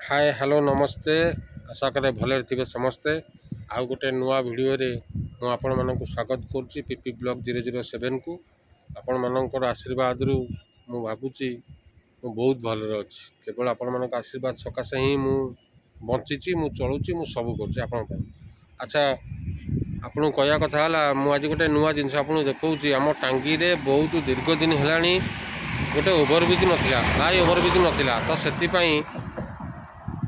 ହାଏ, hello, ନମସ୍ତେ। ଆଶା କରେ ଭଲରେ ଥିବେ ସମସ୍ତେ। ଆଉ ଗୋଟେ ନୂଆ ଭିଡ଼ିଓରେ ମୁଁ ଆପଣମାନଙ୍କୁ ସ୍ୱାଗତ କରୁଛି ପିପି ବ୍ଲଗ୍ 007କୁ। ଆପଣମାନଙ୍କର ଆଶୀର୍ବାଦରୁ ମୁଁ ଭାବୁଛି ମୁଁ ବହୁତ ଭଲରେ ଅଛି। କେବଳ ଆପଣମାନଙ୍କ ଆଶୀର୍ବାଦ ସକାଶେ ହିଁ ମୁଁ ବଞ୍ଚିଛି, ମୁଁ ଚଳୁଛି, ମୁଁ ସବୁ କରୁଛି ଆପଣଙ୍କ ପାଇଁ। ଆଚ୍ଛା, ଆପଣଙ୍କୁ କହିବା କଥା ହେଲା, ମୁଁ ଆଜି ଗୋଟେ ନୂଆ ଜିନିଷ ଆପଣଙ୍କୁ ଦେଖାଉଛି। ଆମ ଟାଙ୍ଗିରେ ବହୁତ ଦୀର୍ଘ ଦିନ ହେଲାଣି ଗୋଟେ ଓଭରବ୍ରିଜ୍ ନଥିଲା, ଫ୍ଲାଇ ଓଭରବ୍ରିଜ୍ ନଥିଲା। ତ ସେଥିପାଇଁ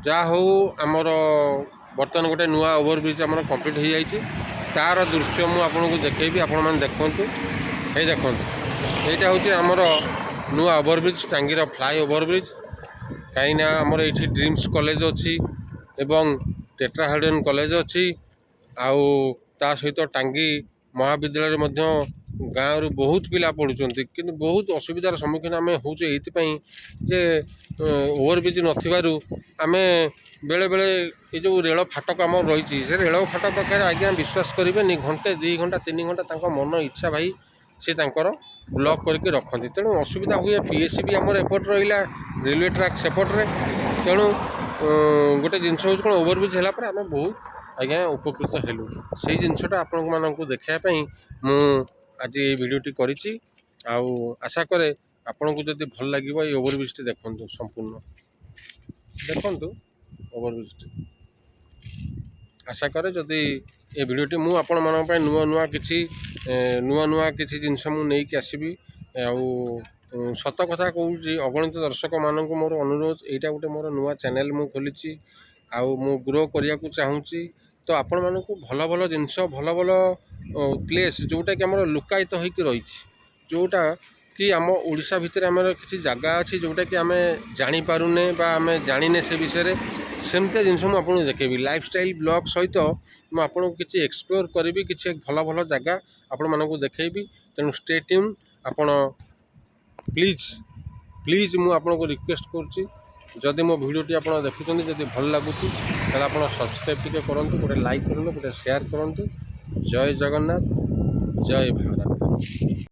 ଯାହା ହଉ, ଆମର ବର୍ତ୍ତମାନ ଗୋଟେ ନୂଆ ଓଭରବ୍ରିଜ୍ ଆମର କମ୍ପ୍ଲିଟ୍ ହେଇଯାଇଛି। ତାର ଦୃଶ୍ୟ ମୁଁ ଆପଣଙ୍କୁ ଦେଖେଇବି, ଆପଣମାନେ ଦେଖନ୍ତୁ। ଏଇ ଦେଖନ୍ତୁ, ଏଇଟା ହେଉଛି ଆମର ନୂଆ ଓଭରବ୍ରିଜ୍, ଟାଙ୍ଗିର ଫ୍ଲାଇ ଓଭରବ୍ରିଜ୍। କାହିଁକିନା ଆମର ଏଇଠି ଡ୍ରିମ୍ସ କଲେଜ ଅଛି ଏବଂ ଟେଟ୍ରାହାଇଡ୍ରନ୍ କଲେଜ ଅଛି। ଆଉ ତା ସହିତ ଟାଙ୍ଗି ମହାବିଦ୍ୟାଳୟରେ ମଧ୍ୟ ଗାଁରୁ ବହୁତ ପିଲା ପଢ଼ୁଛନ୍ତି। କିନ୍ତୁ ବହୁତ ଅସୁବିଧାର ସମ୍ମୁଖୀନ ଆମେ ହେଉଛୁ ଏଇଥିପାଇଁ ଯେ ଓଭରବ୍ରିଜ୍ ନଥିବାରୁ ଆମେ ବେଳେବେଳେ ଏ ଯେଉଁ ରେଳ ଫାଟକ ଆମର ରହିଛି, ସେ ରେଳ ଫାଟକ ପାଖରେ ଆଜ୍ଞା, ବିଶ୍ୱାସ କରିବେନି, ଘଣ୍ଟେ, 2 ଘଣ୍ଟା, 3 ଘଣ୍ଟା ତାଙ୍କ ମନ ଇଚ୍ଛା ଭାଇ, ସେ ତାଙ୍କର ବ୍ଲକ୍ କରିକି ରଖନ୍ତି। ତେଣୁ ଅସୁବିଧା ହୁଏ। ପିଏସ୍ସି ବି ଆମର ଏପଟ ରହିଲା, ରେଲୱେ ଟ୍ରାକ୍ ସେପଟରେ। ତେଣୁ ଗୋଟେ ଜିନିଷ ହେଉଛି କ'ଣ, ଓଭରବ୍ରିଜ୍ ହେଲା ପରେ ଆମେ ବହୁତ ଆଜ୍ଞା ଉପକୃତ ହେଲୁ। ସେଇ ଜିନିଷଟା ଆପଣମାନଙ୍କୁ ଦେଖାଇବା ପାଇଁ ମୁଁ ଆଜି ଏଇ ଭିଡ଼ିଓଟି କରିଛି। ଆଉ ଆଶା କରେ ଆପଣଙ୍କୁ ଯଦି ଭଲ ଲାଗିବ। ଏଇ ଓଭରବ୍ରିଜ୍ଟି ଦେଖନ୍ତୁ, ସମ୍ପୂର୍ଣ୍ଣ ଦେଖନ୍ତୁ ଓଭରବ୍ରିଜ୍ଟି। ଆଶା କରେ ଯଦି ଏ ଭିଡ଼ିଓଟି, ମୁଁ ଆପଣମାନଙ୍କ ପାଇଁ ନୂଆ ନୂଆ କିଛି ଜିନିଷ ମୁଁ ନେଇକି ଆସିବି। ଆଉ ସତ କଥା କହୁଛି, ଅଗଣିତ ଦର୍ଶକମାନଙ୍କୁ ମୋର ଅନୁରୋଧ, ଏଇଟା ଗୋଟେ ମୋର ନୂଆ ଚ୍ୟାନେଲ୍ ମୁଁ ଖୋଲିଛି ଆଉ ମୁଁ ଗ୍ରୋ କରିବାକୁ ଚାହୁଁଛି। ତ ଆପଣମାନଙ୍କୁ ଭଲ ଭଲ ଜିନିଷ, ଭଲ ଭଲ ପ୍ଲେସ୍, ଯେଉଁଟାକି ଆମର ଲୁକାୟିତ ହୋଇକି ରହିଛି, ଯେଉଁଟା କି ଆମ ଓଡ଼ିଶା ଭିତରେ ଆମର କିଛି ଜାଗା ଅଛି ଯେଉଁଟାକି ଆମେ ଜାଣିପାରୁନେ ବା ଆମେ ଜାଣିନେ ସେ ବିଷୟରେ, ସେମିତିଆ ଜିନିଷ ମୁଁ ଆପଣଙ୍କୁ ଦେଖେଇବି। ଲାଇଫଷ୍ଟାଇଲ୍ ବ୍ଲଗ୍ ସହିତ ମୁଁ ଆପଣଙ୍କୁ କିଛି ଏକ୍ସପ୍ଲୋର୍ କରିବି, କିଛି ଭଲ ଭଲ ଜାଗା ଆପଣମାନଙ୍କୁ ଦେଖେଇବି। ତେଣୁ ଷ୍ଟେ ଟ୍ୟୁନ୍। ଆପଣ ପ୍ଲିଜ୍ ପ୍ଲିଜ୍, ମୁଁ ଆପଣଙ୍କୁ ରିକ୍ୱେଷ୍ଟ କରୁଛି, ଯଦି ମୋ ଭିଡ଼ିଓଟି ଆପଣ ଦେଖୁଛନ୍ତି, ଯଦି ଭଲ ଲାଗୁଛି, ତାହେଲେ ଆପଣ ସବସ୍କ୍ରାଇବ୍ ଟିକେ କରନ୍ତୁ, ଗୋଟେ ଲାଇକ୍ କରନ୍ତୁ, ଗୋଟେ ସେୟାର କରନ୍ତୁ। ଜୟ ଜଗନ୍ନାଥ, ଜୟ ଭାରତ।